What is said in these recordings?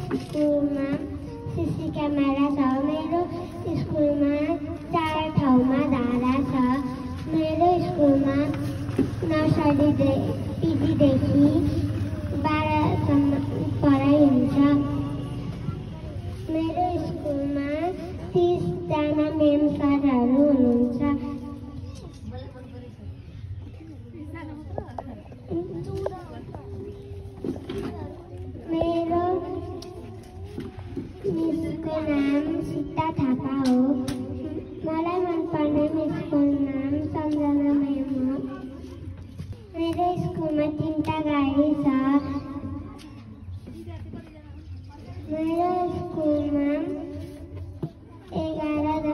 स्कुलमा cc camera छ। मेरो स्कुलमा 4 ठाउँमा धारा छ। मेरो स्कुलमा नर्सरी पिजीदेखि 12सम्म पढाइ हुन्छ। मेरो स्कुलमा 30 जना मेम सरहरू हुनुहुन्छ। मेरो मिसको नाम सीता थापा हो। मलाई मनपर्ने मिसको नाम सम्झना मेम हो। मेरो स्कुलमा 3टा गाडी छ। मेरो स्कुलमा 21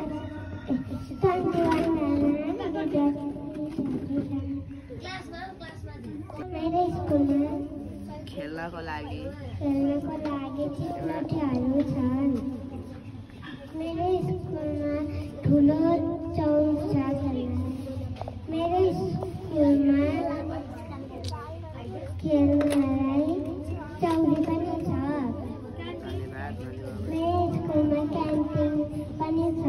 मेरो स्कुलमा खेल्नको लागि चित्रहरू छन्। मेरो स्कुलमा ठुलो चौक छ। मेरो स्कुलमा खेल्नलाई चौकी पनि छ। मेरो स्कुलमा क्यान्टिन पनि छ।